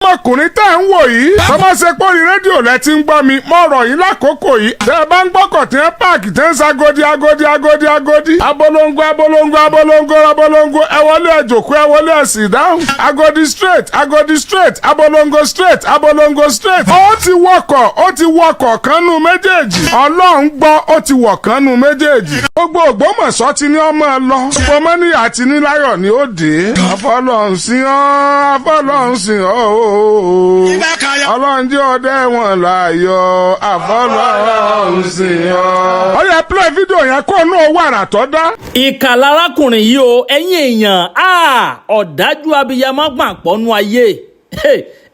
Ọmọkùnrin tẹ́ ń wò yìí, tó bá ṣe pórí rédíò lẹ ti ń gbọ́ mi, mo rọ̀ yín lákòókò yìí. Tẹ́ ẹ bá ń gbọ́kọ̀ tí ń park, tí ń sagodi agodi agodi agodi, abolongo abolongo abolongo abolongo, ẹ wọlé, ẹ jòkó, ẹ wọlé, ẹ sì dáhùn. Agodi Straight, Agodi Straight, Abolongo Straight, Abolongo Straight. Ó ti wọkọ̀, ó ti wọkọ̀ kánú méjèèjì. Ọlọ́run gbọ́, ó ti wọ̀ kánú méjèèjì. Gbogbo Ògbómọ̀ṣọ́ ti ní ọmọ ẹ lọ. Gbogbo Mọ́níyà ti ní láyọ̀ ni ó dé. Àfọlọ́hún ọ́, àfọlọ́hún ọ́ ooo. Ọlọ́run jẹ́ ọdẹ wọn láàyò, àfọlọ́hún ọ́. Ó yẹ play fídíò yẹn kó nú owó àrà tó dá. Ìkà lárákùnrin yìí o. Ẹ̀yin èèyàn, ọ̀dájú abiyamọ gbàpọ̀nú ayé.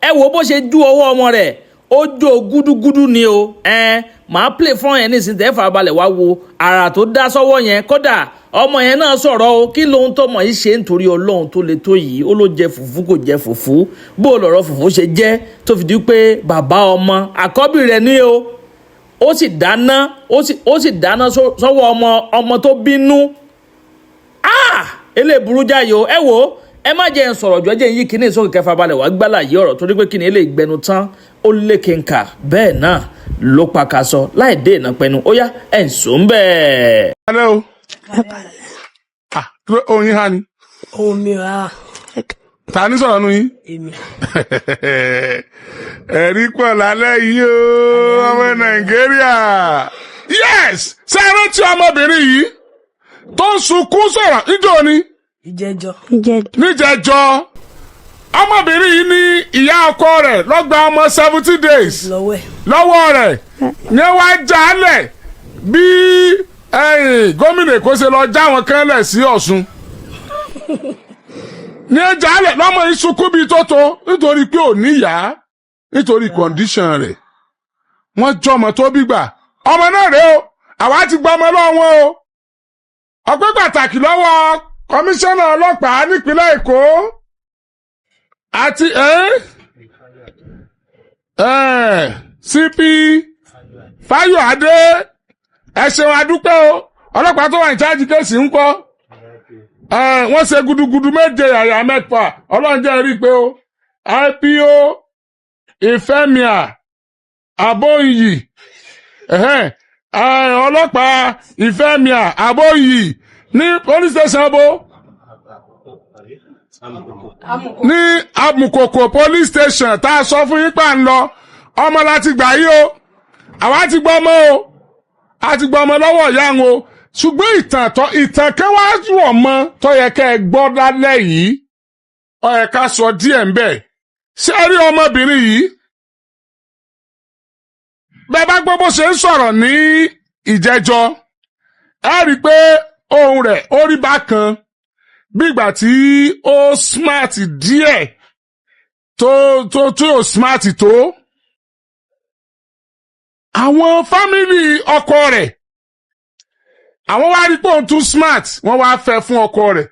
Ẹ wo bó ṣe ju ọwọ́ ọmọ rẹ̀, ó jó gúdúgúdú ni o. Ẹ màá play fún yẹn nísìnyí, tẹ́ farabalẹ̀ wá wo àrà tó dá sọ́wọ́ yẹn. Kódà ọmọ yẹn náà sọ̀rọ̀ o. Kí lóhun tọmọ yìí ṣe nítorí Ọlọ́run tó le tó yìí? Ó ló jẹ fùfú, kò jẹ fùfú. Bó o lọ̀rọ̀ fùfú ṣe jẹ́ tó fi di pé bàbá ọmọ àkọ́bí rẹ̀ ní o, ó sì dáná, ó sì dáná sọ́wọ́ ọmọ ọmọ tó bínú. Ah, eléyìí burú jáyò o. Ẹ wo, ẹ má jẹ́ ń sọ̀rọ̀ jọ, jẹ́ yí kíní sókè kẹfà balẹ̀ wá gbálà yí ọ̀rọ̀, torí pé kíní eléyìí gbẹnu tán, ó lékè nkà, bẹ́ẹ̀ náà ló pa ká sọ láì dé ìnà pẹnu. Ó yá, ẹ̀ ń sùn bẹ́ẹ̀. Alẹ́ o. Ah, kí ló oyin ha ni? Ohun mi rárá. Ta ní sọ̀rọ̀ nu yín? Èmi. Ẹ̀rí pọ̀ lálẹ́ yìí o, ọmọ Nàìjíríà. Yes, ṣé ẹ rántí ọmọbìnrin yìí tó ń sunkún sọ̀rọ̀ níjọ́ ni? Ìjẹjọ. Níjẹjọ. Ọmọbìnrin yìí ní ìyá ọkọ rẹ̀ lọ́gba ọmọ 70 days lọ́wọ́ ẹ̀. Lọ́wọ́ rẹ̀ ní wàá jálẹ̀ bí ẹ̀yìn gómìnà Èkó ṣe lọ já wọn kan lẹ̀ sí Ọ̀ṣun ní jálẹ̀ lọ́mọ yìí sunkún bíi tó nítorí pé ò níyàá, nítorí condition rẹ̀. Wọ́n jọmọ tó bí gbà. Ọmọ náà rèé o. Àwa ti gba ọmọ lọ́wọ́ wọn o. Ọpẹ́ pàtàkì lọ́wọ́ kọmíṣánná ọlọ́pàá nípínlẹ̀ Èkó àti CP Fáyọ̀adé. Ẹ ṣeun, adúpẹ́ o. Ọlọ́pàá tó wà ní charge case ń kọ́. Wọ́n ṣe gudugudu méje yàyà mẹ́fà. Ọlọ́run jẹ́ rí i pé o IPO Ìfẹ́mìà Àbóyì, ọlọ́pàá Ìfẹ́mìà Àbóyì ní police station bo ní Amukoko police station tá a sọ fún yín pa ń lọ. Ọmọ láti gbà yí o. Àwa ti gbọ́ ọmọ o, a ti gbọ́ ọmọ lọ́wọ́ ìyá wọn o. Ṣùgbọ́n ìtàn tó ìtàn kan wá rọ̀ mọ́ tó yẹ kẹ́ ẹ gbọ́ lálẹ́ yìí, ó yẹ ká sọ díẹ̀ ń bẹ̀. Ṣé ẹ rí ọmọbìnrin yìí? Bẹ́ẹ̀ bá gbọ́ bó ṣe ń sọ̀rọ̀ ní ìjẹ́jọ́, ẹ rí i pé ohùn rẹ̀ ó rí bákan, bí ìgbà tí ó smart díẹ̀ tó tó smart tó. Àwọn family ọkọ rẹ̀, àwọn wá rí pé òun tún smart, wọ́n wá fẹ́ fún ọkọ rẹ̀.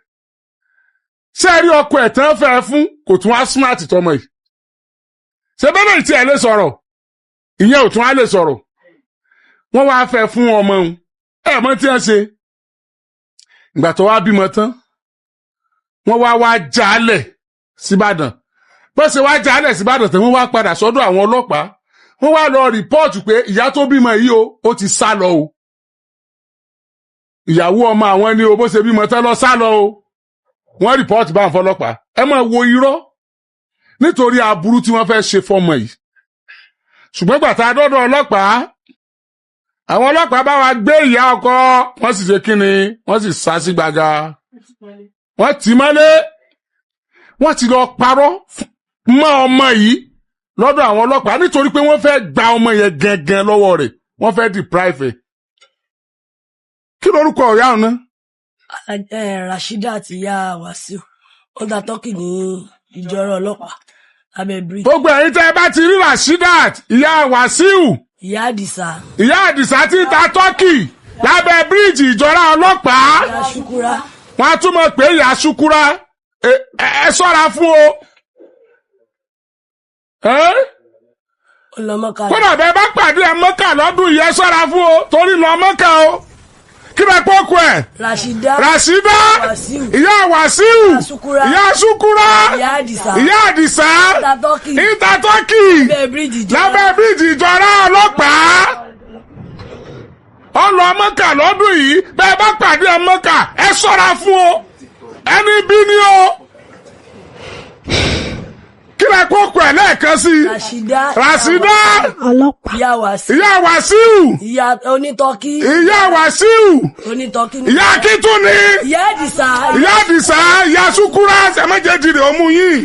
Ṣé ẹ rí ọkọ ẹ̀ tán fẹ́ fún, kò tún wá smart tọmọ yìí. Ṣé bẹ́ẹ̀ tí ẹ lè sọ̀rọ̀, ìyẹn ò tún á lè sọ̀rọ̀. Wọ́n wá fẹ́ fún ọmọ òun. Ẹ mọ̀ tí wọ́n ṣe ìgbà tó wá bímọ tán, wọ́n wá wá jálẹ̀ síbàdàn. Bó ṣe wá jálẹ̀ síbàdàn tán, wọ́n wá padà sọ́dọ̀ àwọn ọlọ́pàá. Wọ́n wá lọ report pé ìyá tó bímọ yìí o, ó ti sá lọ o. Ìyàwó ọmọ àwọn ni o, bó ṣe bímọ tán lọ sá lọ o. Wọ́n report bá ń fọlọ́pàá. Ẹ máa wo irọ́ nítorí aburú tí wọ́n fẹ́ ṣe fọmọ yìí. Ṣùgbọ́n gbàtà dọ́dọ̀ ọlọ́pàá, àwọn ọlọ́pàá bá wa gbé ìyá ọkọ, wọ́n sì ṣe kíni, wọ́n sì sá sí gbàgà, wọ́n tì í mọ́lé. Wọ́n ti lọ parọ́ mọ́ ọmọ yìí lọ́dọ̀ àwọn ọlọ́pàá nítorí pé wọ́n fẹ́ gba ọmọ yẹn gẹ́gẹ́ lọ́wọ́ rẹ̀, wọ́n fẹ́ deprive ẹ̀. Kí lorúkọ ọ̀yá ọ̀nà? Rasheeda àti ìyá Wàsíù, wọ́n ta tọ́kì ní Ìjọra Ọlọ́pàá lábẹ́ bíríjì. Gbogbo ẹ̀yin tẹ́ ẹ bá ti rí Rasheedat, ìyá Wàsíù, Ìyá Àdìsá. Ìyá Àdìsá tí ń ta tọ́kì lábẹ́ bíríìjì Ìjọra Ọlọ́pàá. Ìyá Ṣukura. Wọ́n á túmọ̀ pé ìyá Ṣukura. Ẹ ṣọ́ra fún o. Ẹ́? Ọlọmọka. Kódà bẹ́ẹ̀ bá pàdé ẹ Mọ́kà lọ́dún yìí, ẹ ṣọ́ra fún o, torí lọ Mọ́kà o. Kí lẹ pọ́ kọ ẹ̀? Rashida. Rasida. Wàsíù. Ìyá Wàsíù. Ìyá Sukura. Ìyá Sukura. Ìyá Àdìsá. Ìyá Àdìsá. Ìta Tọ́kì. Ìta Tọ́kì. Lábẹ́ bíríìjì Ìjọra. Lábẹ́ bíríìjì Ìjọra ọlọ́pàá. Ọlọ Mọ́kà lọ́dún yìí. Bẹ́ẹ̀ bá pàdé ẹ Mọ́kà, ẹ ṣọ́ra fún o, ẹni bí ni o. Kí lẹ kó kọ ẹ lẹ́ẹ̀kan sí i? Rashida. Rasida. Ọlọ́pàá. Ìyá Wàsíù. Ìyá Wàsíù. Ìyá onítọ́kì. Ìyá Wàsíù. Onítọ́kì. Ìyá Akíntúni. Ìyá Àdìsá. Ìyá Àdìsá. Ìyá Sukura, ẹ̀mẹ́jẹ̀jì rẹ̀ ọmú yìí.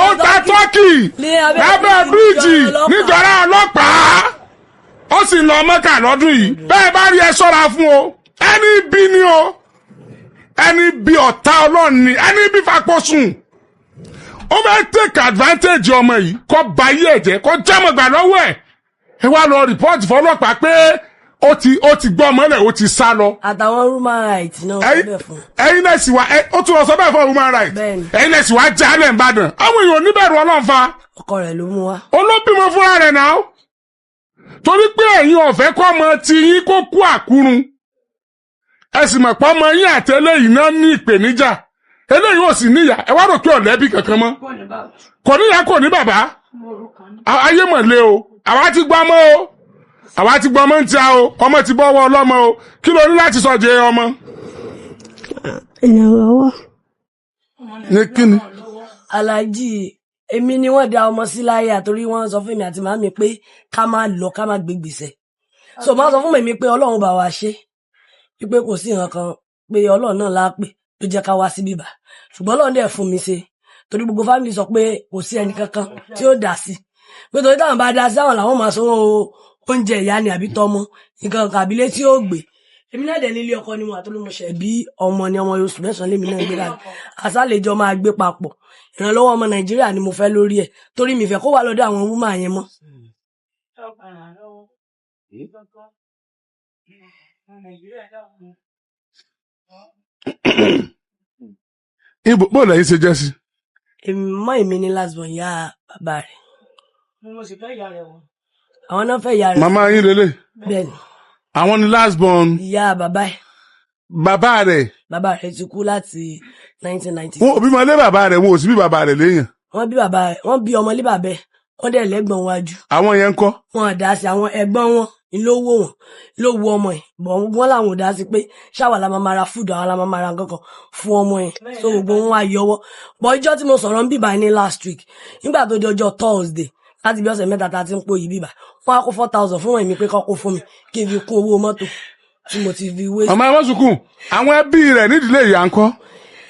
Ó ta tọ́kì Ní abẹ́ lábẹ́ bíríìjì ọlọ́pàá. níjọra ọlọ́pàá. Ó sì lọ Mọ́kà lọ́dún yìí. Bẹ́ẹ̀ bá rí, ẹ ṣọ́ra fún o, ẹni bí ni o, ẹni bí ọ̀tá Ọlọ́run ni, ẹni bí fapò sùn. Ó fẹ́ take advantage ọmọ yìí, kó ba ayé ẹ̀ jẹ́, kó jámọ̀ gbà lọ́wọ́ ẹ̀. Ẹ wá lọ report fọlọ́pàá pé ó ti gbọ́ ọmọlẹ̀, ó ti sá lọ. Àtàwọn human rights náà sọ bẹ́ẹ̀ fún. Ẹ̀yin náà sì wá ẹ, ó tún lọ sọ bẹ́ẹ̀ fún human rights. Bẹ́ẹ̀ni. Ẹ̀yin náà sì wá jálẹ̀ Ìbàdàn. Àwọn èèyàn oníbẹ̀rù Ọlọ́run fa. Ọkọ rẹ̀ ló mú wá. Olóbìmọ fúnra rẹ̀ náà, torí pé ẹ̀yin ọ̀fẹ́ kọ́ ọmọ tí yín kó kú àkúrun. Ẹ sì mọ̀ pé ọmọ yín àti eléyìí náà ní ìpèníjà. Eléyìí ò sì níyà. Ẹ wá rò pé ọ̀lẹ́bí kankan mọ́, kò níyà, kò ní bàbá. Ayé mọ̀ lé o. Àwa ti gbọ́ ọmọ o, àwa ti gbọ́ ọmọ ń tia o. Ọmọ ti bọ́ ọwọ́ ọlọ́mọ o. Kí ló ní láti sọ jẹ ọmọ? Ìrànlọ́wọ́. Ní kíni? Aláàjì, èmi ni wọ́n da ọmọ sí láyà, torí wọ́n sọ fún mi àti màmí pé ká má lọ, ká má gbé gbèsè. So máa sọ fún mi pé Ọlọ́run bá wa ṣe, wípé kò sí nǹkan kan, pé Ọlọ́run náà la pè ló jẹ́ ká wá sí bíbà. Ṣùgbọ́n Ọlọ́run dẹ̀ fún mi ṣe, torí gbogbo family sọ pé kò sí ẹnì kankan tí ó dá sí, pé torí táwọn bá dá sí, àwọn làwọn máa sanwó oúnjẹ ìyá ni àbí tọmọ nǹkan kan àbílẹ̀ tí ó gbé. Èmi náà dẹ̀ nílé ọkọ ni mo àtolómọṣẹ́ bí ọmọ ni, ọmọ oṣù 9 lèmi náà gbé dàgbà. Àsálẹjọ máa gbé papọ̀. Ìrànlọ́wọ́ ọmọ Nàìjíríà ni mo fẹ́ lórí ẹ̀, torí mi fẹ́ kó wà lọ́dọ̀ àwọn woman yẹn mọ́. Ibo bó lẹ́yìn ṣe jẹ́ sí? Èmi mọ́, èmi ní last born ìyá bàbá rẹ̀. Àwọn náà fẹ́ ìyá rẹ̀. Màmá yín lélẹ̀? Bẹ́ẹ̀ ni. Àwọn ni last born? Ìyá bàbá ẹ̀. Bàbá rẹ̀? Bàbá rẹ̀ ti kú láti 1990. Wọn ò bímọ lé bàbá rẹ̀? Wọn ò sí bí bàbá rẹ̀ léèyàn? Wọ́n bí bàbá rẹ̀, wọ́n bí ọmọ lé bàbá ẹ̀, wọ́n dẹ̀ lẹ́gbọ̀n wájú. Àwọn yẹn ń kọ́? Wọn ò dá sí. Àwọn ẹ̀gbọ́n wọn ló wò, wọn ló wo ọmọ ẹ̀ bọ̀. Wọ́n làwọn ò dá sí, pé ṣáwa la máa ma ra food, àwọn la máa ma ra nǹkan kan fún ọmọ ẹ̀. So gbogbo wọn wá yọwọ́ bọ̀. Ìjọ́ tí mo sọ̀rọ̀ ń bíbá ní last week, nígbà tó di ọjọ́ Thursday, láti bí ọ̀sẹ̀ 3 tá a ti ń pò yìí bíbá, wọ́n á kó 4,000 fún èmi pé kọ́ kó fún mi kí n fi kún owó mọ́tò tí mo ti fi wé. Màmá, ẹ má sunkún. Àwọn ẹbí rẹ̀ nídìílé ìyá ń kọ́?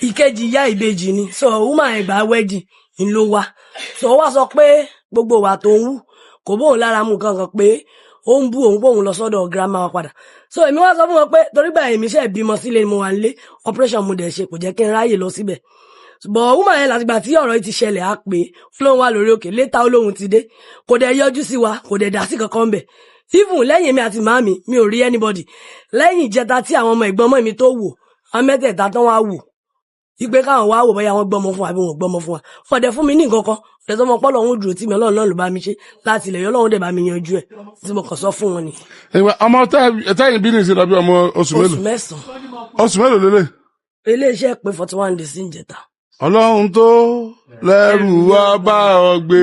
Ìkejì ìyá ìbejì ni. So woman ẹgbàá wedding ń ló wá. So ó wá sọ pé gbogbo ìwà tó ń wù kò bóun lára mu kankan, pé ó ń bú òun, pé òun lọ sọ́dọ̀ grandma wa padà. So èmi wá sọ fún wọn pé torí gbà èmi ṣe bímọ sílé ni mo wà nílé, operation mo dẹ̀ ṣe, kò jẹ́ kí n ráyè lọ síbẹ̀. But woman yẹn, látìgbà tí ọ̀rọ̀ yìí ti ṣẹlẹ̀, á pé lóun wà lórí òkè létà, ó lóun ti dé, kò dẹ̀ yọjú sí wa, kò dẹ̀ dá sí kankan bẹ̀. Even lẹ́yìn èmi àti màmí, mi ò rí anybody lẹ́yìn ìjẹta tí àwọn ọmọ ẹ̀gbọ́n mọ́ mi tó wò, àwọn mẹ́tẹ̀ẹ̀ta tán wá wò ipe káwọn wá wò bóyá wọ́n gbọ́mọ fún wa àbí wọn ò gbọ́mọ fún wa. Wọ́n dẹ̀ fún mi ní nǹkan kan ọ̀dẹ̀ tó mọ pọ́ lọ́hún dúró tí mi. Ọlọ́run náà ló bá mi ṣe láti ilẹ̀ yọ, Ọlọ́run dẹ̀ bá mi yanjú ẹ̀. Tí mo kàn sọ fún wọn ni. Ìwà ọmọ tẹ́yìn bí ní ìsìn lọ bí ọmọ oṣù Oṣù mélòó? 9. Oṣù mélòó lélẹ̀? Iléeṣẹ́ pé 41 days ń jẹta. Ọlọ́run tó lẹ́rù wá bá ọ gbé,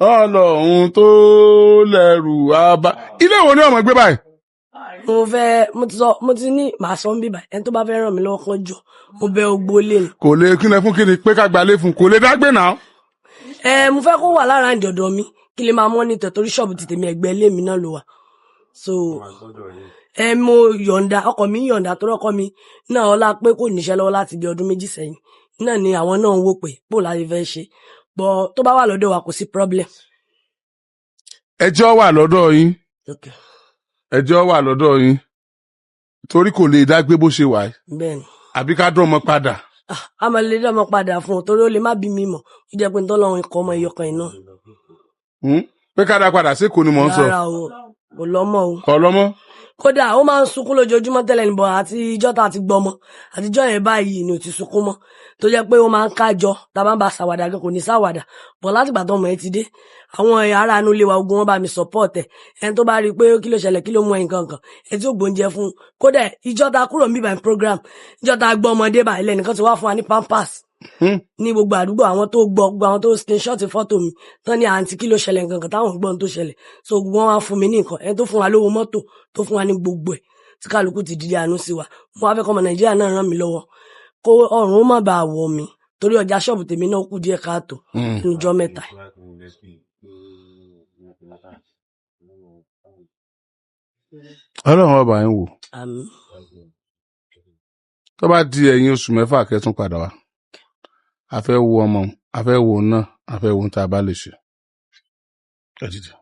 Ọlọ́run tó lẹ́rù wá bá. Ilé wo ni ọmọ gbé báyìí? Mo fẹ́, mo ti sọ, mo ti ní màá sọ ń bíbà. Ẹni tó bá fẹ́ ràn mí lọ́wọ́ kan jọ, mo bẹ ogbó lé ni. Kò lè kílẹ̀ fún kíni pé ká gbalé fún, kò lè dágbé náà. Ẹ mo fẹ́ kó wà lára ìjọ̀dọ̀ mi kí lè máa monitor, torí ṣọ́ọ̀bù ti tèmi, ẹ̀gbẹ́ ilé mi náà ló wà. So ẹ mo yọ̀ǹda ọkọ mi, yọ̀ǹda torí ọkọ mi náà, ọlá pé kò níṣẹ́ lọ́wọ́ láti bí ọdún 2 sẹ́yìn náà ni àwọn náà ń wò pé bó láti fẹ́ ṣe bọ́. Tó bá wà lọ́dọ̀ wa, kò sí problem. Ẹjọ́ wà lọ́dọ̀ yín. Okay. Ẹjọ́ wà lọ́dọ̀ yín torí kò lè dágbé bó ṣe wà yìí. Bẹ́ẹ̀ni. Àbí ká dán ọmọ padà? Ah, a máa lè dá ọmọ padà fún un, torí ó lè má bí mi mọ̀, ó jẹ́ pé ntọ́lọ́run ikọ̀ ọmọ ìyọkan iná. Pé ká dá padà sí kò ní mò ń sọ. Rárá o, kò lọ́mọ o. Kọ́ lọ́mọ. Kódà ó máa ń sunkún lójoojúmọ́ tẹ́lẹ̀ níbọ̀, àti ìjọ́ tá a ti gbọmọ àtijọ́ yẹn báyìí ni ò ti sunkún mọ́. Tó jẹ́ pé ó máa ń kájọ, tá a bá ń bá ṣàwàdà gan kò ní ṣàwàdà. Bọ̀ látìgbà tọ́mọ ẹ ti dé, àwọn ará inú ilé wa ogun wọn bá mi support ẹ̀. Ẹni tó bá rí i pé kí ló ṣẹlẹ̀, kí ló mú ẹnì kankan, ẹni tí ó gbóúnjẹ fún un. Kódà ìjọ ta kúrò ń bíbá program, ìjọ ta gbọ́ ọmọdé bá ilẹ̀ nìkan ti wá fún wa ní pampers ní gbogbo àdúgbò. Àwọn tó gbọ́, gbogbo àwọn tó screenshot fọ́tò mi tán ní àǹtí, kí ló ṣẹlẹ̀ nǹkan táwọn gbọ́ ohun tó ṣẹlẹ̀. So gbogbo wọn wá fún mi ní nǹkan, ẹni tó fún wa lówó mọ́tò, tó fún wa ní gbogbo ẹ̀, tí kálukú ti dìde àánú sí wa. Mo wá fẹ́ kọ́ ọmọ Nàìjíríà náà ràn mí lọ́wọ́, kó ọrùn ó má bàa wọ̀ mí, torí ọjà ṣọ́ọ̀bù tèmi náà kù díẹ̀ káàtó níjọ́ mẹ́ta. Ọlọ́run ọba yín wò. Àmín. Tó bá di ẹ̀yìn oṣù 6 kẹ́tún padà wá, a fẹ́ wo ọmọ, a fẹ́ wo náà, a fẹ́ wo ohun tá a bá lè ṣe. Ẹ dìde.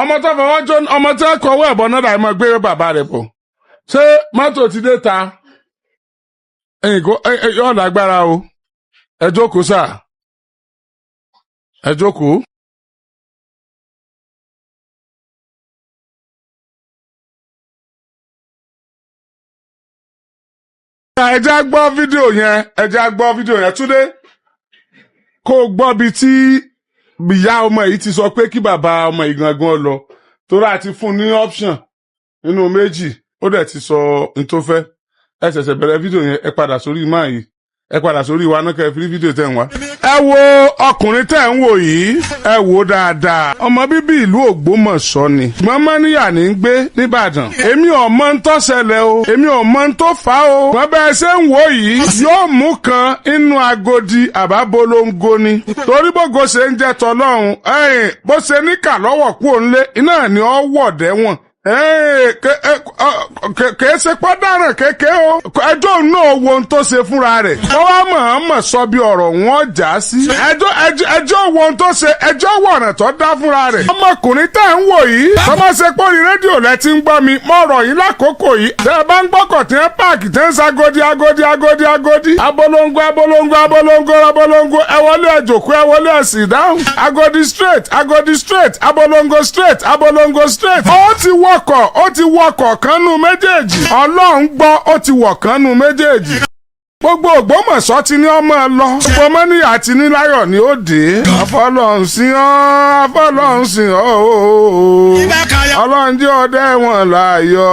Ọmọ tó fọwọ́ jó, ọmọ tó kọwọ́ ẹ̀bọ náà dàí mọ́ gbé bàbá rẹ̀ pọ̀. Ṣé mọ́tò ti dé ta? Ẹ̀yìn kò yóò lágbára o. Ẹ jókòó sà, ẹ jókòó. Ẹ jẹ́ á gbọ́ fídíò yẹn, ẹ jẹ́ á gbọ́ fídíò yẹn. Túndé, kó o gbọ́ bí tí ìyá ọmọ yìí ti sọ pé kí bàbá ọmọ yìí gangan lọ, torí a ti fún un ní option nínú méjì, ó dẹ̀ ti sọ ní tó fẹ́. Ẹ ṣẹ̀ṣẹ̀ bẹ̀rẹ̀ fídíò yẹn, ẹ padà sórí máa yìí, ẹ padà sórí wa náà kẹ́ ẹ fi rí fídíò tẹ̀ ń wá. Ẹ wo ọkùnrin tẹ̀ ń wò yìí, ẹ wò ó dáadáa. Ọmọ bíbí ìlú Ògbómọ̀ṣọ́ ni, mọ́mọ́níyà ní ń gbé nìbàdàn. Èmi ò mọ ń tó ṣẹlẹ̀ o, èmi ò mọ ń tó fà á o. Wọ́n bẹ́ẹ̀ ṣe ń wò yìí, yóò mú kan inú agodi àbábolongo ni, torí bógo ṣe ń jẹ́ tọlọ́run, ẹ̀yìn bó ṣe níkà lọ́wọ́ kú òǹlé iná ni ó wọ̀ dẹ́wọ̀n. Kèé ṣe pọ́dáràn kéke o. Ẹjọ́ náà wo ohun tó ṣe fúnra rẹ̀, wọ́n wá mọ̀ọ́mọ̀ sọ bí ọ̀rọ̀ wọn já sí. Ẹjọ́ wo ohun tó ṣe, ẹjọ́ wọ̀nà tó dá fúnra rẹ̀. Ọmọkùnrin tẹ́ ń wò yìí, tọ́mọ ṣe pọ́nrí rédíò lẹ ti ń gbọ́ mi, mo rọ̀ yín lákòókò yìí. Tẹ́ ẹ bá ń gbọ́kọ̀ tí ẹ páàkì tẹ́ ń sagodi agodi agodi agodi, abolongo abolongo abolongo abolongo, ẹ wọlé, ẹ jòkó, ẹ wọlé, ẹ sì dáhùn. Agodi straight, agodi straight, abolongo straight, abolongo straight. Ó ti wọkọ̀, ó ti wọkọ̀ kánú méjèèjì. Ọlọ́run gbọ́, ó ti wọ̀ kánú méjèèjì. Gbogbo Ògbómọ̀ṣọ́ ti ní ọmọ lọ, gbogbo mọ́níyà ti ní láyọ̀ ni ó dé. Àfọlọ́hún sí ọ́, àfọlọ́hún sí ọ́ ooo, ọlọ́run jẹ́ ọdẹ wọn láàyò,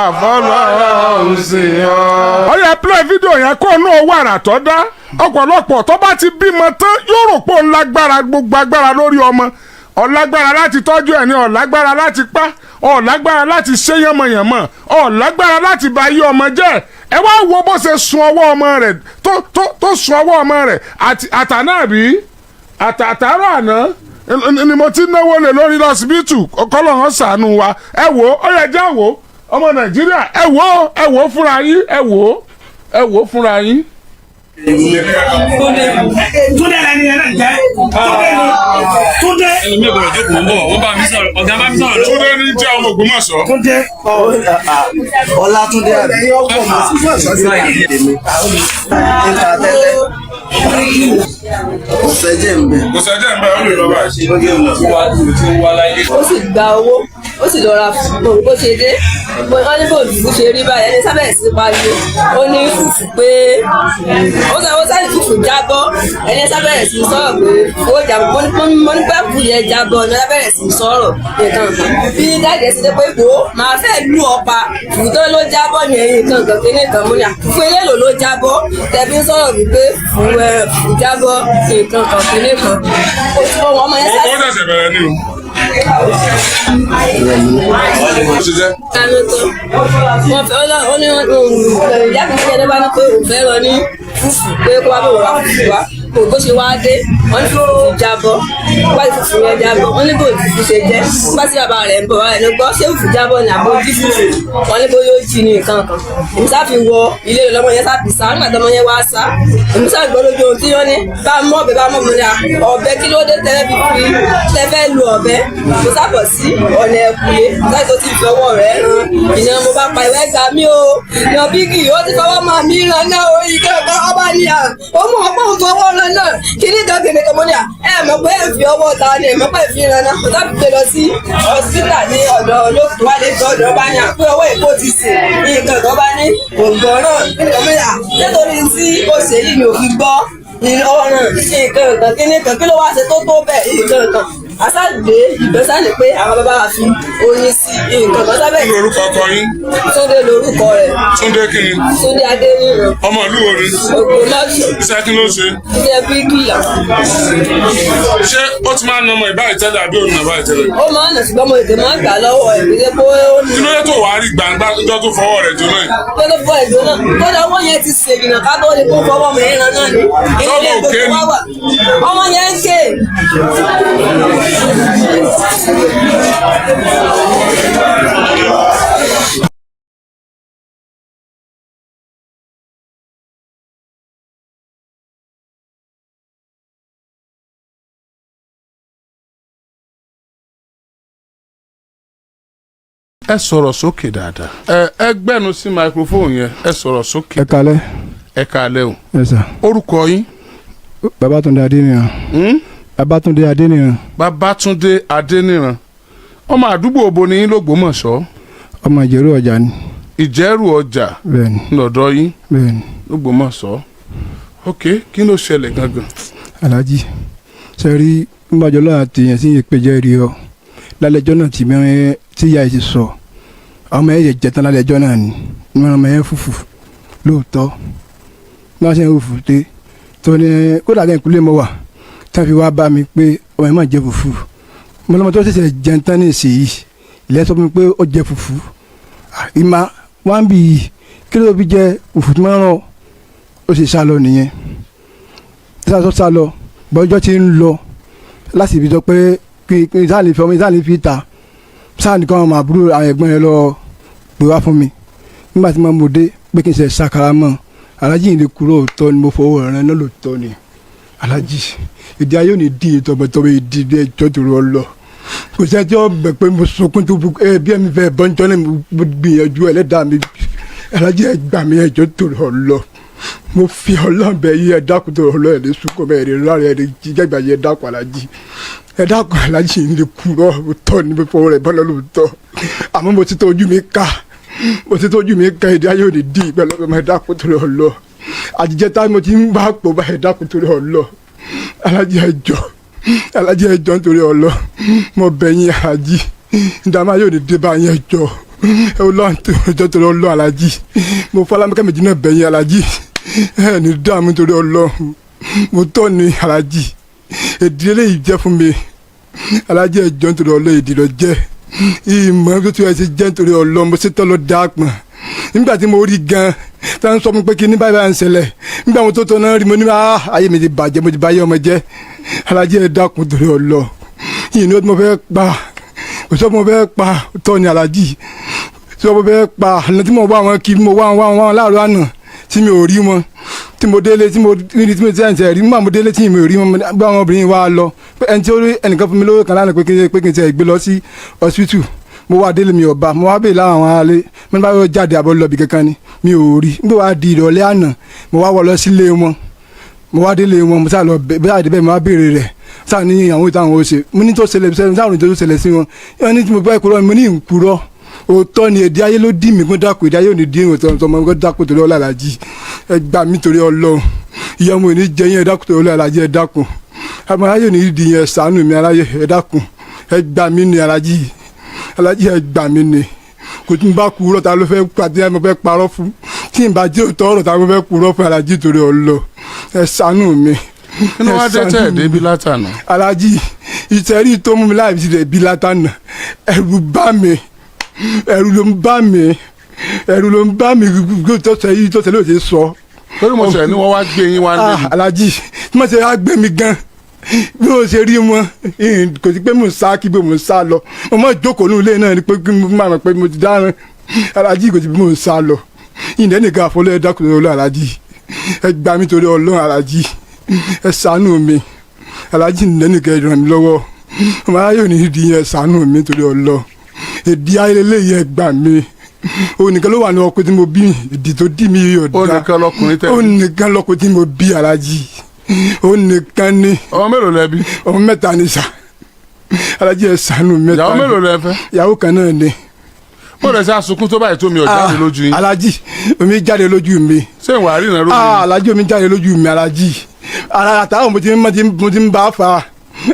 àfọlọ́hún sí ọ́. Ó yẹ play fídíò yẹn kó inú owó àrà tó dá. Ọ̀pọ̀lọpọ̀ tó bá ti bímọ tán yóò rò pé òun lágbára, gbogbo agbára lórí ọmọ, ọ̀lágbára láti tọ́jú ẹ̀ ní, ọ̀lágbára láti pa, ọ̀lágbára láti ṣe yánmọ̀yánmọ̀, ọ̀lágbára láti ba ayé ọmọ jẹ́. Ẹ wá wo bó ṣe sun ọwọ́ ọmọ rẹ̀, tó sun ọwọ́ ọmọ rẹ̀ àtàná àbí àtàtàrọ̀ àná ni mo ti náwó lé lórí lọ́sibítù. Kọ́lọ́hún ṣàánú wa. Ẹ wò ó yẹ jẹ́ wò ọmọ Nàìjíríà, ẹ wò ó, ẹ wò ó fúnra yín, ẹ wò ó, ẹ wò ó fúnra yín. Túndé lẹni yẹn náà jẹ́ Túndé ni Túndé. Ẹlòmíì gbọ́dọ̀ jókòó ń bọ̀, wọ́n bá mi sọ̀rọ̀, ọ̀gá bá mi sọ̀rọ̀ lọ́wọ́. Túndé ní jẹ́ ọmọ Ògbómọ̀ṣọ́. Túndé. Ọlátúndé àbí èmi níta tẹ́tẹ́ kò sẹ́jẹ̀ ń bẹ̀. Kò sẹ́jẹ̀ ń bẹ̀, ó lè lọ báyìí. Ó sì gba owó, ó sì lọ ra fùfú. Bó ṣe dé, wọ́n ní bò fùfú ṣe rí báyìí, ẹni sábẹ̀ sí pariwo, ó ní fùfú pé ó sọ, ó sáré fùfú jábọ́. Ẹni sábẹ̀ sí sọ̀rọ̀ pé ó jábọ́. Mo ní pẹ́ fùfú yẹn jábọ́ ní sábẹ̀ sí sọ̀rọ̀ nǹkan kan bí dáàdì ṣe dé pé wò ó máa fẹ́ lù ọ́ pa, fùfú tó ló jábọ́ ní ẹ̀yìn nǹkan kan kíní kan mú ní à fùfú eléèlò ló jábọ́ tẹ̀bí ń sọ̀rọ̀ wípé fùfú ẹ̀ fùfú jábọ́ nǹkan kan kíní kan ó ti fọwọ́ ọmọ yẹn Ó sáré ṣẹ̀ṣẹ̀ bẹ̀rẹ̀ ni o. Ó ṣe jẹ́. Kánú tó wọn fẹ́ ó ní ìyá mi ní ẹni bá ní pé òun fẹ́ lọ ní fùfú pé kó wá bò wá fùfú wá kò bó ṣe wá dé, wọn ní fùfú jábọ́, wá ní fùfú yẹn jábọ́. Wọn ní bò fùfú ṣe jẹ́ nígbà tí bàbá rẹ̀ ń bọ̀ wá ẹni gbọ́ ṣé fùfú jábọ́ ní àbó jí fùfú, wọn ní bóyá ó jí ní nǹkan kan. Èmi sá fi wọ ilé rẹ̀ lọ́mọ yẹn sá fi sá. Nígbà tọmọ yẹn wá sá, èmi sá gbọ́ lójú ohun tí wọ́n ní bá mọ́ ọ̀bẹ, bá mọ́ ọ̀bẹ ní à ọ̀bẹ, kí ló dé tẹ́lẹ̀ fi fi tẹ́fẹ́ lu ọ̀bẹ? Mo sábọ̀ sí ọ̀nà ẹ̀kúlé láì tó ti fi ọwọ́ rẹ̀ ràn ìná, mo bá pa ìwé gbà mí o, ìná bígì ó ti fọwọ́ máa mi ràn náà o. Ìkẹ́kọ̀ọ́ ọba ní à ó mọ̀ ọ́ pọ̀ ń fọwọ́ ràn. náà kíní kan kìnìún kan mo ní à ẹ mọ̀ pé ẹ fi ọwọ́ ta ni ẹ mọ̀ pé ẹ fi ran náà mo sábà gbé lọ sí hospital ní ọ̀dọ̀ olóòtú wa lè tọ́ ọ̀dọ̀ bá ní à pé ọwọ́ èkó ti sè nǹkan kan bá ní ògbọ́n náà kíní kan mo ní à nítorí tí ó ṣe yìí mi ò fi gbọ́ ọ̀ràn nǹkan kan kíní kan kí ló wá ṣe tó tó bẹ́ẹ̀ nǹkan kan aṣáàgbé ìgbésàlẹ̀ pé àwọn bàbá wa fi oyin sí nǹkan kan sábẹ́. Kí lorúkọ ọkọ yín? Túndé lorúkọ rẹ̀. Túndé kí ni? Túndé Adéníran. Ọmọ ìlú wo ni? Ògbómọ̀ṣọ́. Iṣẹ́ kí ló ń ṣe? Iṣẹ́ bíríkìlà. Ṣé ó ti máa ń nà ọmọ ìbáyìí tẹ́lẹ̀ àbí òun nà báyìí tẹ́lẹ̀? Ó máa ń nà ṣùgbọ́n mo tètè máa ń gbà lọ́wọ́ ẹ̀ kí ṣe pé ó ní. Kí ló dé tó wàá rí gbangba níjọ́ tó fọwọ́ rẹ̀ jóná yìí? Pé ló fọ ìdó náà kódà ọwọ́ yẹn ti ṣègìnà ká tó lè kó fọwọ́ mi ríran náà ni. Sọ́mọ òkè ni. Ọmọ yẹn ń ké. Ẹ sọ̀rọ̀ sókè dáadáa. Ẹ gbẹ́nu sí microphone yẹn, ẹ sọ̀rọ̀ sókè. Ẹ kalẹ́. Ẹ kalẹ́ o. Ẹ sà. Orúkọ yín? Babátúndé Adéníran. Babátúndé Adéníran. Babátúndé Adéníran. Ọmọ àdúgbò òbo ni yín l'Ógbómọ̀ṣọ́? Ọmọ Ìjẹ̀rú ọjà ni. Ìjẹ̀rú ọjà. Bẹ́ẹ̀ni. Lọ́dọ̀ yín. Bẹ́ẹ̀ni. l'Ógbómọ̀ṣọ́. Ok, kí ló ṣẹlẹ̀ gangan? Alhaji, ṣe rí nígbàjọ́ lọ́la tèèyàn sí ìpèjẹ́ rí ọ lálẹ́jọ́ náà tí mẹ́rin tí ìyá yìí ti sọ ọmọ yẹn jẹ tán lálẹ́jọ́ náà ni wọ́n ọmọ yẹn fùfù lóòótọ́ wọ́n ṣe ń fùfù dé tó ní kódà bẹ́ẹ̀ kúlẹ̀ mọ́ wà tí wọ́n fi wá bá mi pé ọmọ yẹn máa jẹ fùfù mo lọ́mọ tó ṣẹ̀ṣẹ̀ jẹun tán ní ìsìn yìí ilẹ̀ sọ fún mi pé ó jẹ fùfù ìmà wọ́n bì í kí ló fi jẹ fùfù tí wọ́n rán ó sì sá lọ nìyẹn sá lọ bọ́jọ́ ti ń lọ láti ibi sọ pé kí sáà lè fi ọmọ sáà lè fi ta sáà nìkan ọmọ àbúrò àwọn ẹ̀gbọ́n yẹn lọ pè wá fún mi nígbà tí mo mú dé pé kí n ṣe ṣàkàrà mọ́ alájì yìí lè kúrò òótọ́ ni mo fọwọ́ rẹ̀ náà lóòótọ́ ni alájì ìdí ayé ò ní di tọmọtọmọ ìdí ẹjọ́ tó rọ lọ kò sí ẹjọ́ mọ̀ pé mo sunkún tó bu ẹ bí ẹ̀mí fẹ́ bọ́njọ́ náà mo gbìyànjú ẹlẹ́dàá mi alájì ẹ gbà mí ẹjọ́ tó rọ lọ mo fi ọlọ́ọ̀bẹ yìí ẹ dákun tó rọ lọ ẹ̀ lè sunkún bẹ́ẹ̀ lè rárẹ̀ ẹ̀ lè jíjẹ́gbà yẹ dákun alájì ẹ dákun alájì ń lè kúrò òótọ́ ni mo fọwọ́ rẹ̀ bọ́lọ́ lóòótọ́ àmọ́ mo ti tó ojú mi ká mo ti tó ojú mi ká èdè ayé òní dì pẹ̀lú ọmọ ẹ dákun tó rọ lọ àjíjẹ tá mo ti ń bá pò bá ẹ dákun tó rọ lọ alájì ẹ jọ̀ọ́ alájì ẹ jọ̀ọ́ nítorí ọlọ mo bẹ̀ yín alájì ìdààmú ayé òní dé bá yín ẹ jọ̀ọ́ ẹ Ọlọ́run tó torí ọlọ alájì mo fọlámikẹ́ méjì náà bẹ̀ yín alájì ẹ ní dààmú torí ọlọ mo tọ́ ni alájì èdè eléyìí jẹ́ fún mi alájì ẹ jọ̀ọ́ nítorí ọlọ èdè lọ jẹ́ ìmọ̀ tó ti ẹ ṣe jẹ́ nítorí ọlọ mo ṣe tọ́ lọ dáa pọ̀n nígbà tí mo rí gan tá n sọ fún pé kí ní báyìí báyìí ń ṣẹlẹ̀ nígbà mo tó tọ́ náà rí mo ní ayé mi ti bàjẹ́ mo ti báyé ọmọ jẹ́ alájì ẹ dákun torí ọlọ yìí ni ó ti mo fẹ́ pa kò sọ mo fẹ́ pa tọ́ ni alájì tí mo fẹ́ pa àná tí mo wá wọn kí mo wá wọn wá wọn láàárọ̀ àná tí mi ò rí wọn tí mo délé tí mo rí tí mo ti ẹ̀ rí nígbà mo délé tí mi ò rí wọn bá àwọn obìnrin wa lọ ẹni tí ó rí ẹnìkan fún mi lówó kan lánàá pé kí n ti gbé lọ sí hospital mo wá délé mi ò bá mo wá bèèrè láwọn àwọn aráalé mo ní bá yóò jáde àbọ̀ lọ bí kankan ni mi ò rí nígbà wá di ìrọ̀lẹ́ àná mo wá wọ lọ sílé wọn mo wá délé wọn mo sá lọ bẹ́ẹ̀ àdébẹ́ mo wá béèrè rẹ̀ sáà ní àwọn ìtàn àwọn òṣè mo ní tó ṣẹlẹ̀ sáà ní tó ṣẹlẹ̀ sí wọn wọn ní tí mo bá kúrò mo ní ìkúrọ̀ òótọ́ ni èdè ayé ló dì mí kó dákun èdè ayé ò ní dín òótọ́ ọmọ kó dákun torí ọlọ́ alájí ẹ gbà mí torí Ọlọ́run ìyá ọmọ ò ní jẹ yín ẹ dákun torí ọlọ́ alájí ẹ dákun ọmọ aláyé ò ní di yẹn ṣàánú mi aláyé ẹ dákun ẹ gbà mí ni alájí alájí ẹ gbà mí ni kò tí n bá kúrò ta ló fẹ́ pàdé ẹ mo fẹ́ parọ́ fún tí n bá jẹ́ òótọ́ ọ̀rọ̀ ta ló fẹ́ kúrò fún alájí torí Ọlọ́run ẹ ṣàánú mi. Kí ló wá dé tẹ̀ débi látànà? Alájí ìtẹ̀rí tó mú mi láì fi débi látànà ẹ̀rù bá mi ẹ̀rù ló ń bá mi ẹ̀rù ló ń bá mi tó ṣe yìí tó ṣe ló ṣe sọ. Torí mo sọ ẹ ní wọ́n wá gbé yín wá níbi. Alájí tí wọ́n ṣe wá gbé mi gan bí mo ṣe rí wọn kò sí pé mo ń sá kí bí mo ń sá lọ mo máa jókòó ní ilé náà ni pé kí mo máa mọ̀ pé mo ti dáràn alájí kò sí bí mo ń sá lọ ìyẹn nìkan àfọlọ́ ẹ dákun torí Ọlọ́run alájí ẹ gbà mí torí Ọlọ́run alájí ẹ ṣàánú mi alájí nìkan ẹ ràn mí lọ́wọ́ ọmọ aráyò ní ìdí yẹn ṣàánú mi torí Ọlọ́run èdè ayẹlẹ yẹn gbà mí onìkan ló wà ní ọkọ tí mo bí ìdí tó dì mí yóò dá onìkan lọkùnrin tẹ onìkan lọkùnrin tí mo bí alájí Ó nìkan ni. Ọmọ mélòó lẹ bí? Ọmọ mẹ́ta ni sà. Alájí, ẹ ṣàánú, mẹ́ta. Ìyàwó mélòó lẹ fẹ́? Ìyàwó kan náà ni. Bó lẹ ṣe àsunkún tó báyìí tó mi ò jáde lójú yín? Alájí, omi jáde lójú mi. Ṣé ìwà àríyànjú lójú Ah, yín? alájí, omi jáde lójú mi. Alájí, ara àtàwọn mo ti ń bá fa,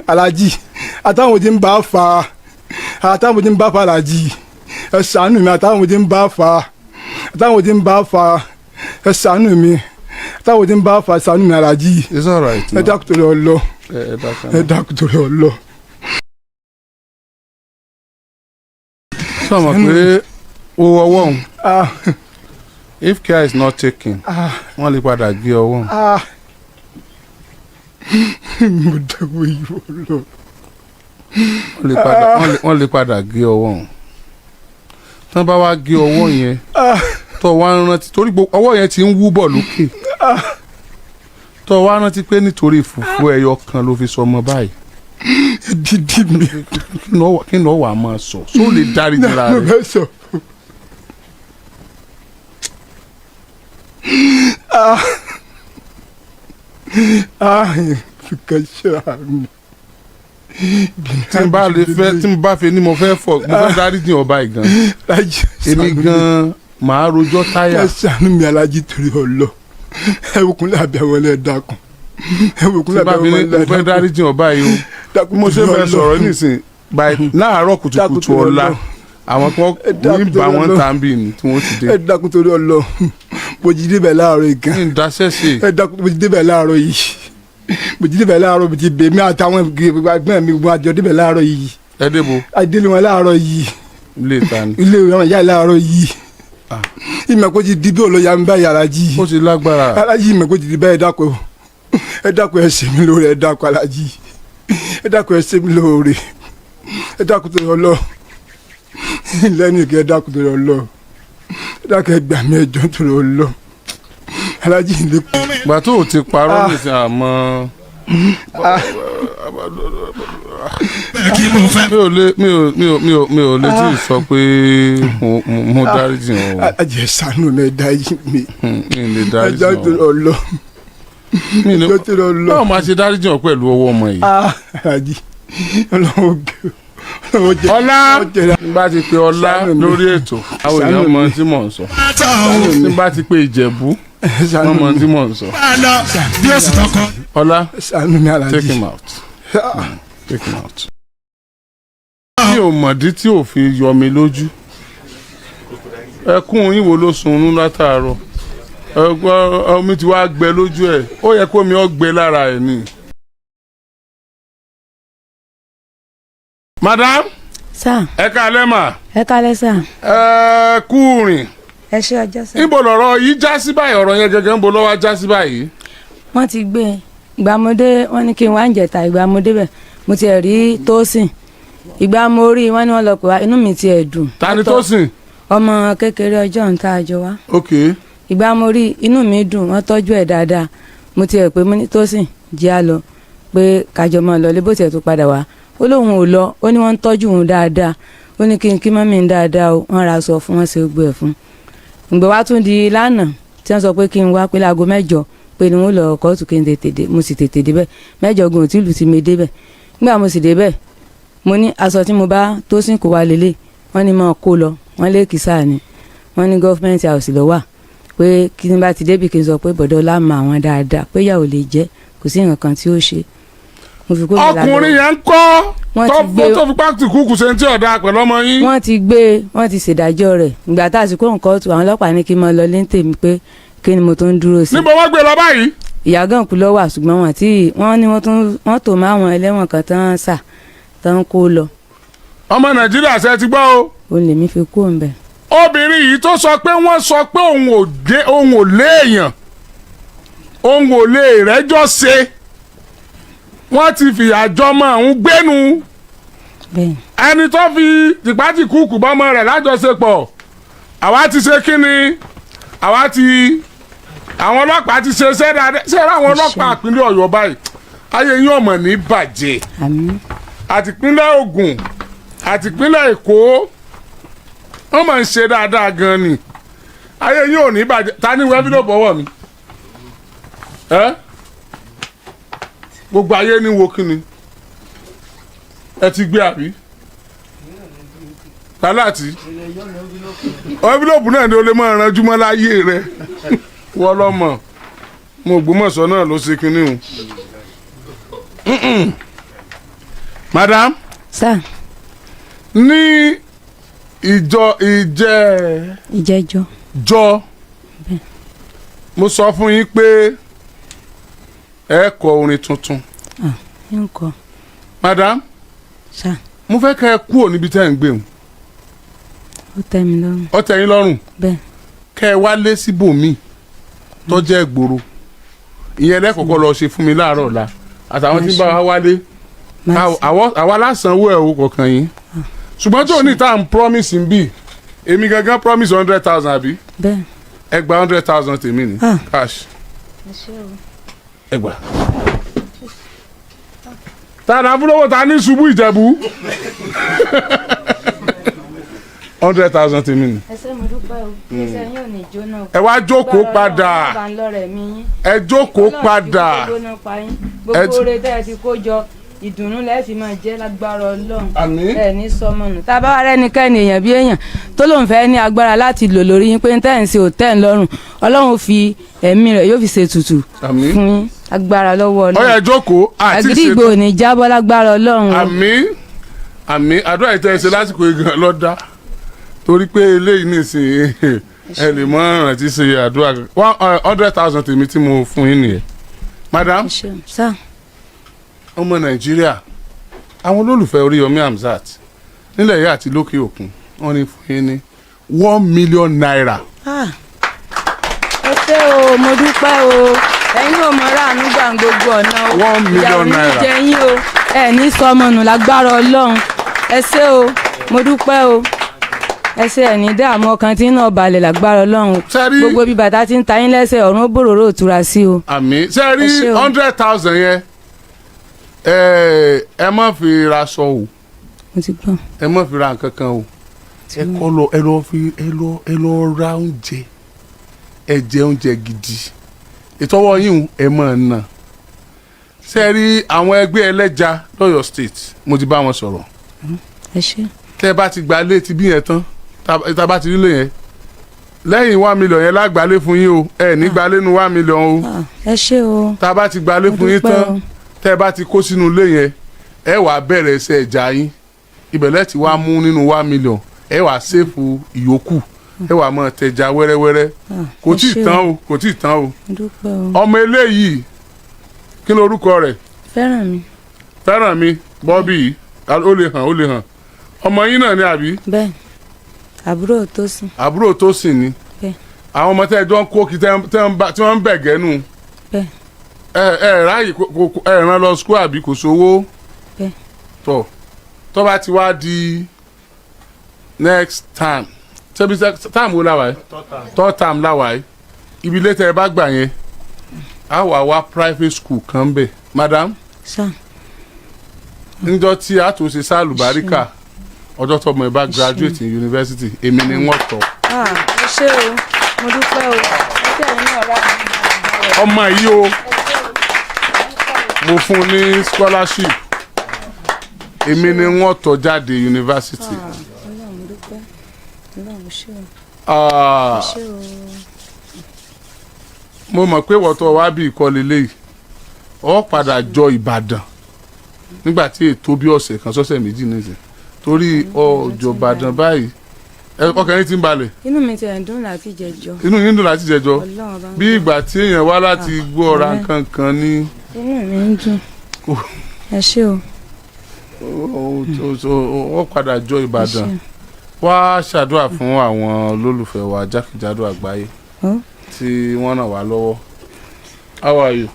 alájí, àtàwọn mo ti ń bá fa, àtàwọn mo ti ń bá fa. Alájí, ẹ ṣàánú mi. Àtàwọn mo ti ń bá fa, àtàwọn mo ti ń bá fa, ẹ ṣàánú mi. Àtàwọn mo ti ń bá fa, ṣàánú mi, alájí. It's all right Ẹ now. dákun torí Ọlọ́run. Ẹ dákun. Ẹ dákun torí Ọlọ́run. Sọ ma pé owó ọwọ́ òun, Ah, if care is not taken, ah, wọ́n lè padà gé ọwọ́ òun. Ah, mo dáwọ́ ìwọ lọ. Wọ́n lè padà gé ọwọ́ òun. Tí wọ́n bá wá gé ọwọ́ yẹn, Ah, tó wá ń rántí torí gbogbo ọwọ́ yẹn ti ń wú bọ̀ lókè, tó wá rántí pé nítorí fùfú ẹyọ kan ló fi sọmọ báyìí, dídí mi. Kí ni ọ wà máa sọ só lè dárí jìnnà Mo rẹ? fẹ́ sọ. Ah, ah, fìkà ṣe àmì. Tí n bá lè fẹ́, tí n bá fẹ́ ní mo fẹ́ fọ, mo fẹ́ dárí jìn ọba yìí gan, èmi gan màá rojọ́ táyà. Ẹ ṣàánú mi, alájí, torí ọlọ. Ẹ wò kúnlẹ̀ àbẹ̀wò ẹ dákun. Ẹ wò Tí kúnlẹ̀ n bá àbẹ̀wò fi ní mo ẹ fẹ́ dákun. dárí jìn ọba yìí o, Dákun bí mo ṣe torí fẹ́ Ọlọ́run. sọ̀rọ̀ nísìn by láàárọ̀ Dákun kùtùkùtù torí ọ̀la, Ọlọ́run. àwọn kan Ẹ dákun ní bá torí wọn Ọlọ́run. tà ń bì ní tí wọ́n ti dé. Ẹ dákun torí ọlọ. Mo jí débẹ̀ láàárọ̀ yìí gan. Ní ìdáṣẹ́ ṣe. Ẹ dákun, mo jí débẹ̀ láàárọ̀ yìí. Mo jí débẹ̀ láàárọ̀, mo ti bẹ̀ mí àtàwọn ẹgbẹ́ mi, gbogbo àjọ débẹ̀ láàárọ̀ yìí. Ẹ débo? Adélé wọn láàárọ̀ yìí. Ilé ìta ni? Ilé wọn yá láàárọ̀ yìí. Ah. Ìmọ̀ kó ti di bí olóyà ń bá yàrá jí. Ó ti lágbára. Alájí, ìmọ̀ kó ti di báyìí. Dákun, ẹ dákun, ẹ ṣe mí lóore. Ẹ dákun, alájí, ẹ dákun, ẹ ṣe mí lóore. Ẹ dákun torí Ọlọ́run lẹ́nu ìkẹ́. Ẹ dákun torí Ọlọ́run. Ẹ dákun, ẹ gbà mí, ẹ jọ̀ọ́ torí Ọlọ́run, alájí ilé. Gbà tó o ti parọ́ Ah. nísìnyí àmọ́ Kí mo fẹ́. mi ò lè mi ò mi ò mi ò mi ò lè tí ì sọ pé mo dáríjì ọ́ o. Alájí, ẹ ṣàánú mi, ẹ dáríjì mi. Mi ò lè Ẹ dáríjì jọ̀ọ́ torí ọ́. Ọlọ́run. Mi ò lè Ẹ jọ̀ọ́ torí Ọlọ́run. Báwo máa ṣe dáríjì ọ́ pẹ̀lú ọwọ́ ọmọ yìí? Ah, alájí, Ọlọ́run gbé, Ọlọ́run jẹ. Ọlá, Ọlọ́run jẹ. n bá ti pe ọlá Ṣàánú mi. lórí ètò, àwọn Ṣàánú èèyàn mọ mi. tí mò ń sọ. Tọ́ o. Tí n bá ti pe Ìjẹ̀bú, Ṣàánú wọ́n mọ mi. tí mò ń sọ. Máa lọ bí ó sì tọkọ. Ọlá, Ṣàánú mi, alájí. take him out. Take him out. Mi ò mọ̀dí tí ò fi yọ mi lójú. Ẹkún yín wo ló sunrun látàárọ̀? Ẹgbọ́n omi ti wá gbẹ lójú ẹ̀. Ó yẹ kó mi ó gbẹ lára ẹ̀ ni. Madam, Sir. ẹ káalẹ́ mà. Ẹ kálẹ́ sir. Ẹ kú rìn. Ẹ ṣe ọjọ́ sir. Níbo lọ̀rọ̀ yìí já sí báyìí? Ọ̀rọ̀ yẹn gẹ́gẹ́ ń bo lọ́wọ́ já sí báyìí? Wọ́n ti gbé e. Ìgbà mo dé, wọ́n ní kí n wá ń jẹ̀ta. Ìgbà mo débẹ̀, mo tiẹ̀ rí Tósìn. Ìgbà mo rí wọ́n ní wọ́n lọ pè wá, inú mi tiẹ̀ dùn. Ta ni Tósìn? Ọmọ kékeré ọjọ́ ń tá a jọ wá. Ok. Ìgbà mo rí, inú mi dùn, wọ́n tọ́jú ẹ̀ dáadáa. Mo tiẹ̀ pé, mo ní, "Tósìn, jẹ́ á lọ," pé kájọ máa lọ lé. Bó tiẹ̀ tó padà wá, ó lóun ò lọ. Ó ní wọ́n ń tọ́jú òun dáadáa. Ó ní kí n kí mummy ń dáadáa o. Wọ́n ra aṣọ fún wọn, ṣe gbogbo ẹ̀ fún. Ìgbà wá tún di lánàá tí wọ́n sọ pé kí n wá pé láago 8 pé ni wọ́n lọ kóòtù, kí n tètè dé. Mo sì tètè débẹ̀. 8 gan ò tí lù tí mi débẹ̀. Nígbà mo sì débẹ̀, mo ní aṣọ tí mo bá Tósìn kó wa lélẹ̀. Wọ́n ní mo kó lọ, wọ́n lé kìsà ni, wọ́n ní government house ló wà, pé kí n bá ti débi kí n sọ pé bọ̀dọ̀ ọlá mọ àwọn dáadáa, pé ìyàwó lè jẹ́, kò sí nǹkan kan tí ó ṣe. Mo fi kó mi lálọ́. Ọkùnrin yẹn ń kọ́? Wọ́n tó ti gbé- tó fi pàtì kúkú ṣe ń tí ọ̀dà pẹ̀lú ọmọ yín. Wọ́n ti gbé, wọ́n ti ṣèdájọ́ rẹ̀. Ìgbà tá a sì kó nǹkan tó, àwọn ọlọ́pàá ní kí n máa lọ léńtè mi, pé kí ni mo tó ń dúró sí. Níbo wọ́n gbé lọ báyìí? Ìyàgànkù ló wà, ṣùgbọ́n wọ́n tí wọ́n ní wọ́n tún wọ́n tò mọ́ àwọn ẹlẹ́wọ̀n kan tán sà tán kó lọ. Ọmọ Nàìjíríà, ṣe ti gbọ́ o? Òun lèmi fi kú òun bẹ̀. Obìnrin yìí tó sọ pé wọ́n sọ pé òun ò dé, òun ò léèyàn, òun ò lè rẹ́jọ́ ṣe, wọ́n ti fìyà jọmọ òun gbénu. Bẹ́ẹ̀. Ẹni tó fi tìpátìkúùkù bọ́mọ rẹ̀ lájọṣepọ̀, àwa ti ṣe kí ni, àwa ti, àwọn ọlọ́pàá ti ṣe iṣẹ́ dáadáa. Ṣé àwọn ọlọ́pàá ìpínlẹ̀ Ọ̀yọ́ báyìí, ayé yín ọmọ ní bàjẹ́. Àmín. Àti ìpínlẹ̀ Ògùn àti ìpínlẹ̀ Èkó, wọ́n máa ń ṣe dáadáa gan ni. Ayé yín ò ní bàjẹ́. Ta ni wẹ́ẹ́ fídíò bọ́wọ́ mi ẹ́? Gbogbo ayé ní wo kíni ẹ ti gbé àbí tálàtì envelope náà ni o lè máa ranjú mọ́ láyé rẹ. Wọ́n lọ́mọ mo Ògbómọ̀ṣọ́ náà ló ṣe kinní o. Madam. Sir. Ní ìjọ ìjẹ Ìjẹjọ. Jọ mo sọ fún yín pé ẹ kọ orin tuntun. Ń kọ. Madam. Sir. Mo fẹ́ kẹ́ ẹ kúrò níbi tẹ́ ẹ̀ ń gbé o. Ó tẹ́ mi lọ́rùn. Ó tẹ́ yín lọ́rùn. Bẹ́ẹ̀. Kẹ́ ẹ wálé síbòmíì tó jẹ́ ìgboro, ìyẹn lẹ́kọ̀ọ́kọ́ lọ ṣe fún mi láàárọ̀ ọ̀la àtàwọn tí ń bá wa wálé. Àwa lásánwó ẹ̀ o kọ̀ọ̀kan yín, ṣùgbọ́n tó ní tá à ń promise ń bì, èmi gangan promise 100,000, àbí? Bẹ́ẹ̀. Ẹ gba 100,000 tèmi ní cash, ẹ gbà. Tàdà fúnlọ́wọ́ ta ní ṣubú Ìjẹ̀bú, 100,000 tèmi ní. Ẹ ṣé, mo dúpẹ́ o. Iṣẹ́ yín ò ní jóná o. Ẹ wá jókòó padà. Bá ń lọ́rẹ̀ mi yín. Ẹ jókòó padà. Gbogbo oore tẹ́ ẹ ti kó jọ, ìdùnnú lẹ́ẹ̀ fi máa jẹ́ lágbára Ọlọ́run. Àmín. Ẹ ní sọmọ nù. Tá a bá wá rẹ́nikẹ́ni, èèyàn bí èèyàn tó lóun fẹ́ ní agbára láti lò lórí yín pé ń tẹ́ ń ṣe ò tẹ́ ń lọ́rùn, Ọlọ́run fi ẹ̀mí rẹ̀ yóò fi ṣètùtù Àmín. fún yín agbára lọ́wọ́ Ọlọ́run. Ó yá, jókòó àti Àgídìgbò ò ní jábọ́ lágbára Ọlọ́run o. Àmín, àmín. Àdúrà ìtẹ́ ẹ ṣe lásìkò ìgàn lọ́dá, torí pé eléyìí nìsín ẹ lè mọ rántí ṣe àdúrà. 100,000 tèmi tí mo fún yín nìyẹn, madam. Sir. Ọmọ Nàìjíríà, àwọn olólùfẹ́ Oríyọmí Hamzat nílẹ̀ yìí àti lókè òkun, wọ́n ní fún yín ní ₦1 million. Ah. Ẹ ṣé o, mo dúpẹ́ o. Ẹ̀yin ò mọ ráàánú gbà ń gbogbo ọ̀nà o. 1 million Ìyà ò ní naira. jẹ yín o, ẹ ní sọmọ nù lágbára Ọlọ́run. Ẹ ṣé o, mo dúpẹ́ o. Ẹ ṣé, ẹ ní dààmú, ọkàn tí ń náà balẹ̀ lágbára Ọlọ́run. Sẹ́rí- Gbogbo bí bàtà ti ń ta yín lẹ́sẹ̀, ọ̀run ó bòròrò òtura sí o. Àmín. Ṣe rí Ẹ ṣé o. 100,000 yẹn, ẹ má fi raṣọ o. Mo ti gbọ́. Ẹ má fi ra nǹkan kan o. Ẹ kọ́ lọ, ẹ lọ fi ẹ lọ ra oúnjẹ, ẹ jẹ oúnjẹ gidi. Ìtọ́wọ́ yín ẹ máa nà. Ṣe rí àwọn ẹgbẹ́ ẹlẹ́ja lọ́yọ̀ State, mo ti bá wọn sọ̀rọ̀. Ẹ ṣé. Tẹ́ ẹ bá ti gba ilé ti bí yẹn tán, tá a bá ti rí lé yẹn, lẹ́yìn 1 million yẹn lágbálé fún yín o. Ẹ ní gbalé nu 1 million o. Ah, ẹ ṣé o. Tá a bá ti gbalé Mo fún yín dúpẹ́ tán, o. tẹ́ ẹ bá ti kó sínú ilé yẹn, ẹ wàá bẹ̀rẹ̀ ẹsẹ̀ ẹja yín. Ibẹ̀ lẹ́tì wá mú nínú 1 million, ẹ wàá save ìyókù, ẹ wàá máa tẹja wẹ́rẹ́wẹ́rẹ́. Kò Ẹ tí ì ṣé o. tán o, kò tí ì tán o. Mo dúpẹ́ o. Ọmọ eléyìí, kí ló orúkọ rẹ̀? Fẹ́ràn mi. Fẹ́ràn mi bọ́bí yìí, ó lè hàn, ó lè hàn. Ọmọ yín náà ni, àbí? Bẹ́ẹ̀, àbúrò tó sùn. Àbúrò tó sìn ni. Bẹ́ẹ̀. Àwọn ọmọ tẹ́ ẹ jọ ń kó kí tí wọ́n ń bẹ̀gẹ́ nù. Bẹ́ẹ̀. Ẹ ẹ ráàyè ẹ ràn lọ school, àbí kò sówó? Bẹ́ẹ̀. Tọ tó bá ti wá di next time, ṣebí time wo la wà yìí? Third time la wà yìí. Ibi ilé tẹ́ ẹ bá gbà yẹn, á wà wá private school kan bẹ̀, madam. Sir. Níjọ́ tí a tún ṣe sálùbáríkà, ọjọ́ tọmọ ẹ bá graduate in university, èmi ni wọ́n tọ́. Ah, ẹ ṣé o, mo dúpẹ́ o. Ẹ ṣé, ẹ̀yin náà rà. Ọmọ yìí o, mo fún un ní scholarship, èmi ni wọ́n tọ́ jáde university. Ọlọ́run, mo dúpẹ́. Ọlọ́run ṣé o. Ah, ṣé o. Mo mọ̀ pé wọ́tọ̀ wá bí ìkọlẹ̀ eléyìí, ọ padà jọ Ìbàdàn nígbà tí ètò bí ọ̀sẹ̀ kan sọ́sẹ̀ 2 nìsín, torí ọjọ́ Ìbàdàn báyìí, ọkàn yín ti ń balẹ̀. Inú mi ti ẹ̀ ń dùn láti jẹjọ. Inú yín dùn láti jẹjọ. Ọlọ́run bá ń Bí ìgbà tí èèyàn wá láti gbọ́ ọ̀ra Àmín. nǹkan kan ní. Inú mi ń dùn. Ẹ ṣé o. Ó padà jọ Ìbàdàn. Ẹ ṣé. Wá ṣàdúrà fún àwọn olólùfẹ́ wa jákèjádò àgbáyé Ó. tí wọ́n ràn wá lọ́wọ́. How are you?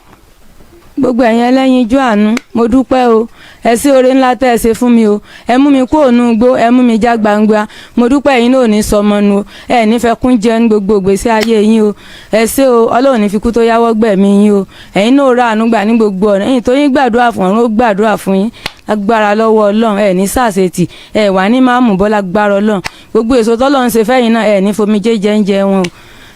Gbogbo ẹ̀yin ẹlẹ́yinjú àánú, mo dúpẹ́ o. Ẹ sí oore ńlá tẹ́ ẹ ṣe fún mi o. Ẹ mú mi kúrò nínú igbó, ẹ mú mi já gbangba. Mo dúpẹ́. Ẹ̀yin náà ò ní sọmọ nu o. Ẹ ní fẹ́ kún jẹ ní gbogbo ìgbésí ayé yín o. Ẹ ṣé o. Ọlọ́run ní fi kú tó yáwọ́ gbẹ̀mí yín o. Ẹ̀yin náà rà àánú gbà ní gbogbo ọ̀nà. Ẹ̀yin tó yín gbàdúrà fún, ọ̀run ó gbàdúrà fún yín agbára lọ́wọ́ Ọlọ́run. Ẹ ní sàṣetì, ẹ wà ní máàmù bọ́lá gbára Ọlọ́run. Gbogbo èso tọ́lọ́run ṣe fẹ́yìn náà, ẹ ní fomijé jẹ́ ń jẹ wọn o.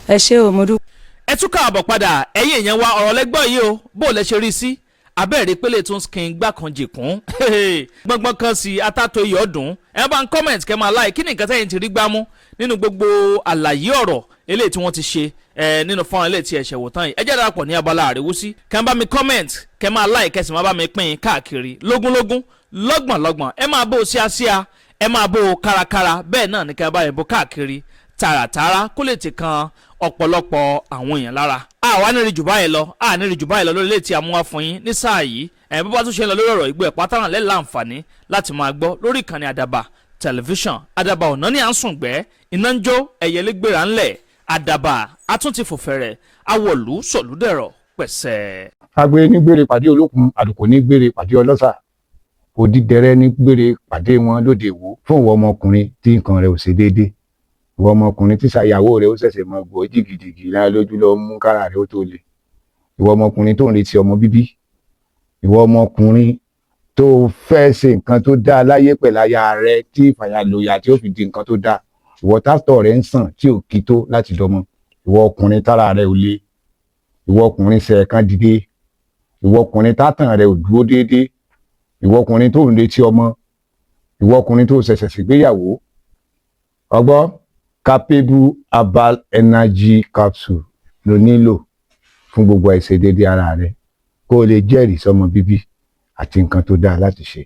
Ẹ ṣé o, mo dúpẹ́. Ẹ tún káàbọ̀ padà, ẹ̀yin èèyàn wa. Ọ̀rọ̀ lẹ́gbọ́n yìí o, bó o lẹ ṣe rí sí. Abẹ́rẹ́ pélé tún skin gbàkanjì kún gbọ́ngbọ́n kan sí atátó iyọ̀ dùn. Ẹ bá ń comment, kẹ́ máa like. Kí ni nǹkan tẹ́yìn ti rí gbámú nínú gbogbo àlàyé ọ̀rọ̀ eléyìí tí wọ́n ti ṣe ẹ nínú fọ́nrán eléyìí tí ẹ ṣẹ̀wò tán yìí? Ẹ jẹ́ darapọ̀ ní abala àríwísí, kẹ́ ń bá mi comment, kẹ́ máa like, kẹ́ sì máa bá mi pín in káàkiri lógúnlógún, lọ́gbọ̀nlọ́gbọ̀n. Ẹ máa bó o síásíá, ẹ máa bó o kárakára, bẹ́ẹ̀ náà ní kẹ́ bá yẹn bó káàkiri tààràtààrà kó lè ti kan ọ̀pọ̀lọpọ̀ àwọn èèyàn lára. Àwa ní rí jù báyìí lọ, a ní rí jù báyìí lọ lórí ilé tí a mú wá fún yín ní sáà yìí. Ẹ̀ bó bá tún ṣe ń lọ lórí ọ̀rọ̀ ìgbó ẹ̀ pátánà lẹ́ láǹfààní láti máa gbọ́ lórí ìkànnì Àdàbà Tẹlifíṣàn. Àdàbà ọ̀nà ní à ń sùn gbẹ́, iná ń jó, ẹ̀yẹlé gbéra ńlẹ̀. Àdàbà atúntì fòfẹ̀rẹ̀ awọ̀lú sọ̀lúdẹ̀rọ̀ pẹ̀sẹ̀. Agbe ní gbére pàdé olókun, àlùkò ní gbére pàdé ọlọ́sà, òdìdẹrẹ́ ní gbére pàdé wọn lóde Ìwó. Fún ìwọ ọmọkùnrin tí nǹkan rẹ̀ ò ṣe déédé, ìwọ ọmọkùnrin tí ṣàyàwó rẹ̀ ó ṣẹ̀ṣẹ̀ mọ gbọ́ jìgìjìgì lára lójú lọ mú kára rẹ̀ ó tó le, ìwọ ọmọkùnrin tó ń retí ọmọ bíbí, ìwọ ọmọkùnrin tó fẹ́ ṣe nǹkan tó dáa láyé pẹ̀lú aya rẹ̀ tí ìfàyàlòyà tí ó fi di nǹkan tó dáa, ìwọ tátọ̀ rẹ̀ ń sàn tí ò kí tó láti dọmọ, ìwọ ọkùnrin tára rẹ̀ ò le, ìwọ ọkùnrin ṣẹ̀ẹ̀kan dìde, ìwọ ọkùnrin tátàn rẹ̀ ò dúró déédéé, ìwọ ọkùnrin tó ń retí ọmọ, ìwọ ọkùnrin tó ṣẹ̀ṣẹ̀ ṣègbéyàwó, ọgbọ́ Capable Herbal Energy Capsule ló nílò fún gbogbo àìṣedéédéé ara rẹ, kó o lè jẹ́rìí sọmọ bíbí àti nǹkan tó dáa láti ṣe.